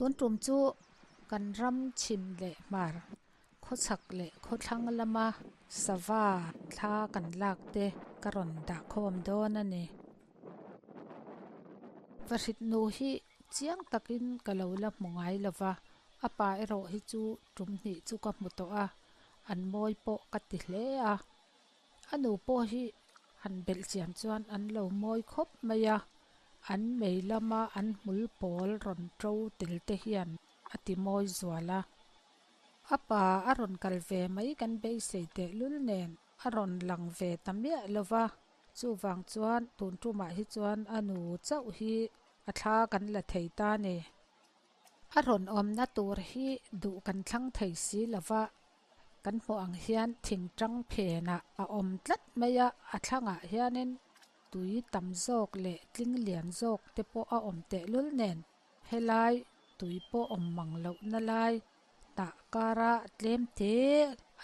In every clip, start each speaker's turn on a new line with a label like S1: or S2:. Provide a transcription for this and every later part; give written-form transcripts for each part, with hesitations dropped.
S1: Tun tum chu kan ram chhim leh hmar khawchhak leh khawthlang lama sava thla kan lak te ka rawn dah khawm dawn a ni. Vahrit nu hi chiang takin ka lo la hmu ngai lo va, a pa erawh hi chu tum hnih chu ka hmu tawh a, an mawi pawh ka ti hle a. A nu pawh hi han belh chian chuan an lo mawi khawp mai a, an mei lama an hmul pawl rawn to tel te hian a ti mawi zual a. A pa a rawn kal ve mai kan beisei tehlul nen a rawn lang ve ta miah lo va, chuvang chuan tun tumah hi chuan a nu chauh hi a thla kan la thei ta a ni. A rawn awmna tur hi duh kan thlang thei si lo va, kan hmuh ang hian thingtang phenah a awm tlat mai a, a thlangah hianin tui tam zawk leh tling lian zawk te pawh a awm tehlul nen helai tui pawh awm mang lohna lai tah kara tlem te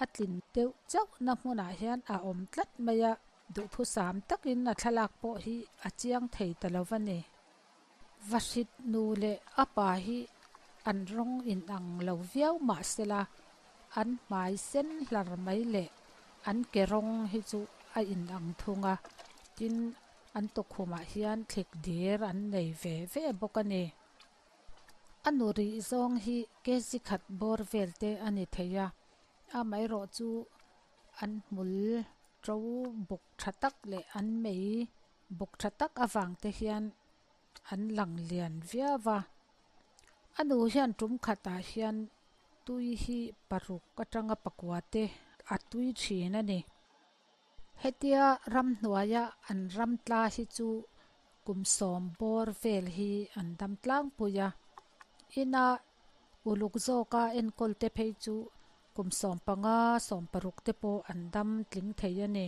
S1: a tlin deuh chauhna hmunah hian a awm tlat mai a, duhthusam takin a thlalak pawh hi a chiang thei ta lo va ni. Vahrit nu leh a pa hi an rawng inang lo viau mah sela, an hmai sen hlar mai leh an ke rawng hi chu a inang thung a, tin an tukkhumah hian thlik dir an nei ve ve bawk a ni. A nu rih zawng hi kg khat bawr vel te a ni thei a, amaherawh chu an hmul to buk tha tak leh an mei buk tha tak avang te hian an lang lian viau a. A nu hian tum khatah hian tui hi paruk atanga pakua te a tui thin a ni. Hetia ramhnuaia an ram tla hi chu kum sawm bawr vel hi an dam tlangpui a. Ina uluk zawka enkawl te phei chu kum 15, 16 te pawh an dam tling thei a ni.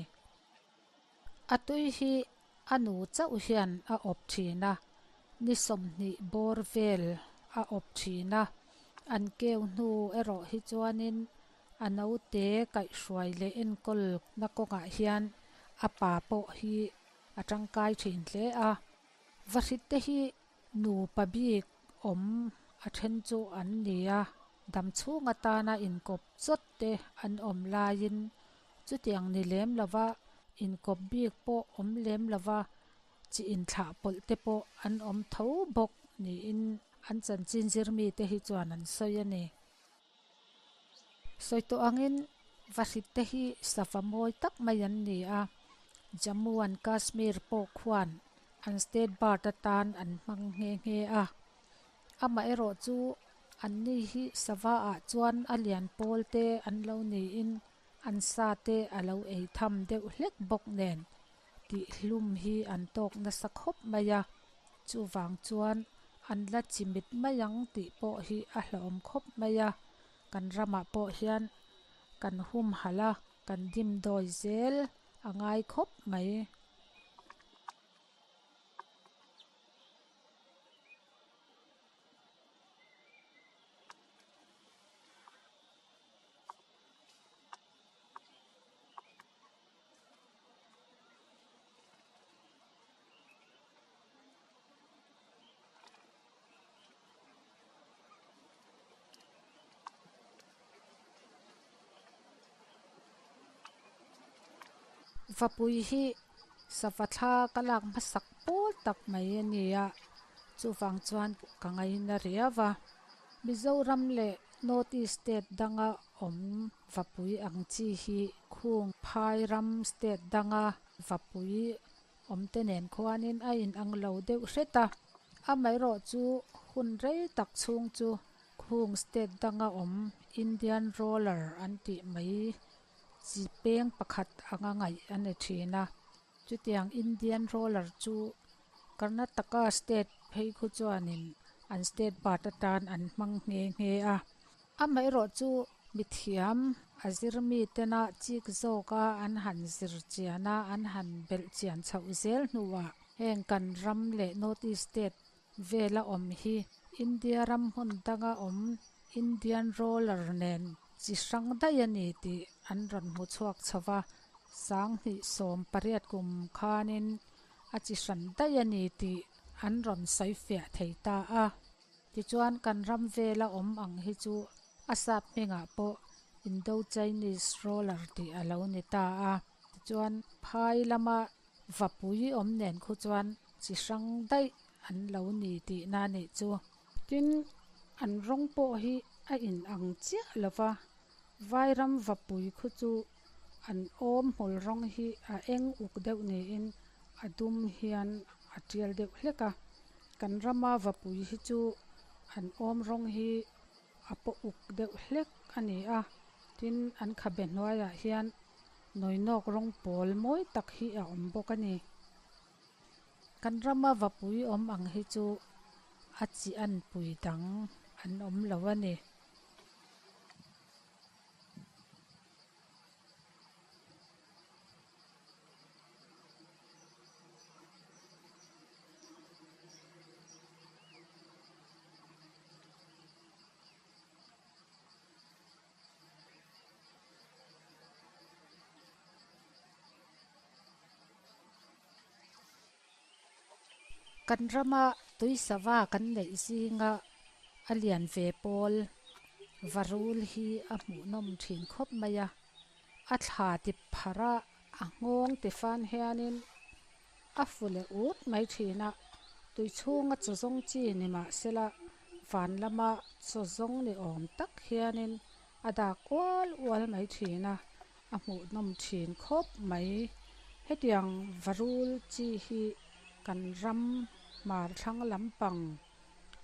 S1: A tui hi a nu chauh hian a awp thin a, ni 20 bawr vel a awp thin a, an keu hnu erawh hi chuanin a naute kaihhruai leh enkawl na kawngah hian a pa pawh hi a tangkai thin hle a. Vahrit te hi nupa bik awm a then chu an ni a, damchhung atana inkawp chawt te an awm laiin chutiang ni lem lova inkawp bik pawh awm lem lova chi inthlah pawlh te pawh an awm tho bawk niin an chanchin zirmi te hi chuan an sawi a ni. Sawi tawh angin Vahrit te hi safa mawi tak mai an ni a, Jammu and Kashmir pawh khuan an state bird atan an hmang nghe nghe a. Amaherawh chu anni hi sava ah chuan a lian pawl te an lo niin an sa te a lo ei tham deuh hlek bawk nen tih hlum hi an tawk nasa khawp mai a, chuvang chuan an la chimit mai ang tih pawh hi a hlauhawm khawp mai a, kan ramah pawh hian kan humhalh a, kan dimdawi zel a ngai khawp mai. Vapui hi sava thla ka lak hmasak pawl tak mai a ni a, chuvang chuan ka ngaina riau a. Mizoram leh North East state danga awm vapui ang chi hi khung phai ram state danga vapui awm te nen khuanin a inang lo deuh hret a. Amaherawh chu hun rei tak chhung chu khung state danga awm Indian roller an tih mai chi peng pakhat anga ngaih a ni thin a. Chutiang Indian roller chu Karnataka state phei khu chuanin an state bird atan an hmang nghe nghe a. Amaherawh chu mithiam a zirmi tena chik zawka an han zir chian a, an han belh chian chhoh zel hnuah heng kan ram leh North East state vela awm hi India ram hmun danga awm Indian roller nen chi hrang daih a ni tih an rawn hmu chhuak chho va, 2018 kum khanin a chi hran daih a ni tih an rawn sawi fiah thei ta a. Tichuan kan ram vela awm ang hi chu a sap hmingah pawh Indo-Chinese roller tih a lo ni ta a. Tichuan phai lama vapui awm nen khu chuan chi hrang daih an lo ni tihna a nih chu. Tin, an rawng pawh hi a inang chiah lo va, Vairam vapui khu chu an awm hmul rawng hi a eng uk deuh niin a dum hian a tial deuh hlek a. Kan rama vapui hi chu an awm rawng hi a paw uk deuh hlek a ni a, tin an khabe hnuaiah hian nawinawk rawng pawl mawi tak hi a awm bawk a ni. Kan rama vapui awm ang hi chu a chi anpui dang an awm lo a ni. Kan rama tui sava kan neih zinga a lian ve pawl varul hi a hmuhnawm thin khawp mai a, a thla ti pharh a, a nghawng ti fan hianin a fu leh ut mai thin a, tui chhunga chaw zawng chi ni mahsela van lama chaw zawng ni awm tak hianin a dak ual ual mai thin a, a hmuhnawm thin khawp mai. Hetiang varul chi hi kan ram hmar thlang lampang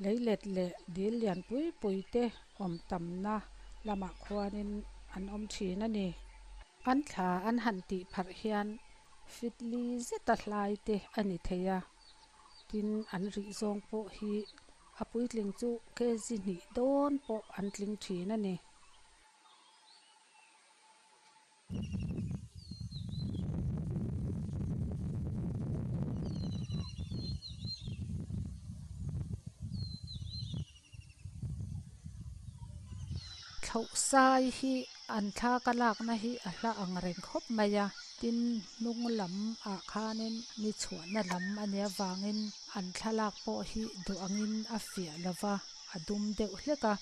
S1: leilet leh dil lian pui pui te awm tamna lamah khuanin an awm thin a ni. An thla an han tih pharh hian fit li zeta hlai te a ni thei a, tin an rih zawng pawh hi a puitling chu kg hnih dawn pawh an tling thin a ni. Thlauhsai hi an thla ka lakna hi a hla ang reng khawp mai a, tin hnung lam ah khanin ni chhuahna lam a nia vangin an thlalak pawh hi duh angin a fiah lo va, a dum deuh hlek a.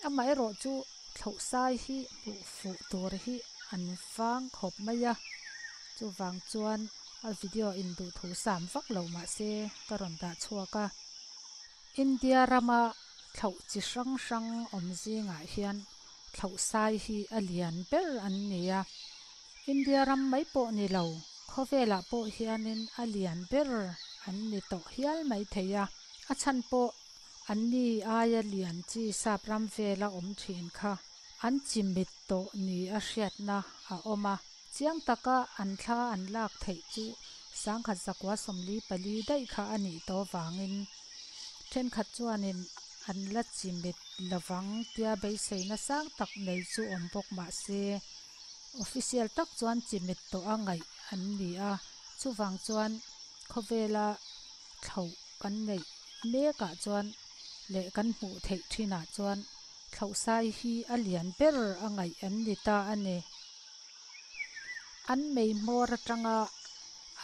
S1: Amaherawh chu Thlauhsai hi hmuh fuh tur hi an vang khawp mai a, chuvang chuan a video in duhthu sam vak lo mahse ka rawn dah chhuak a. India rama thlauh chi hrang hrang awm zingah hian thlauhsai hi a lian ber an ni a, India ram mai pawh ni lo, khawvelah pawh hianin a lian ber an ni tawh hial mai thei a, a chhan pawh Anni aia lian chi sap ram vela awm thin kha an chimit tawh ni a hriatna a awm a. Chiang taka an thla an lak theih chu sangkhat zakua 44 daih kha a nih tawh vangin thenkhat chuanin an la chimit lovang tia beiseina sang tak nei chu awm bawk mah se official tak chuan chimit tawh a ngaih an ni a, chuvang chuan khawvela thlauh kan neih mekah chuan leh kan hmuh theih thinah chuan thlauhsai hi a lian ber a ngaih an ni ta a ni. An mei hmawr atanga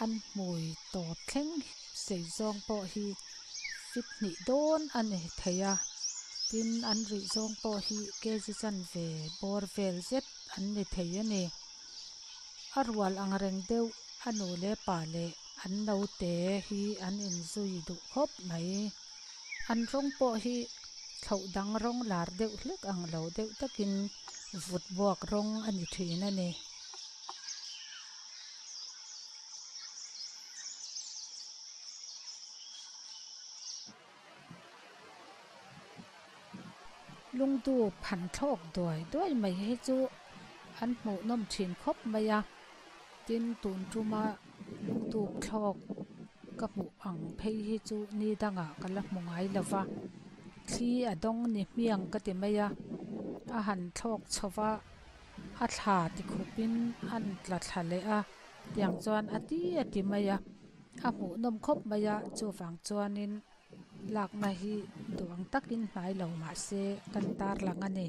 S1: an hmui tawp thleng sei zawng pawh hi fit hnih dawn a ni thei a, tin an rih zawng pawh hi kg chanve bawr vel zet an ni thei a ni. A rual ang reng deuh a nu leh pa leh an naute hi an inzui duh khawp mai. An rawng pawh hi thlauh dang rawng lar deuh hlek ang lo deuh takin vut buak rawng a ni thin a ni. Lungdu phan thlawk duai duai mai hi chu an hmuhnawm thin khawp mai a, tin tun tuma lungdup thlawk ka hmuh ang phei hi chu ni dangah ka la hmu ngai lo va, thli a dawng ni hmiang ka ti mai a, a han thlawk chho va, a thla ti khupin an tla thla leh a, tiang chuan a ti a ti mai a, a hmuhnawm khawp mai a, chuvang chuanin. Lakna hi duh ang takin hnai lo mahse kan tarlang a ni.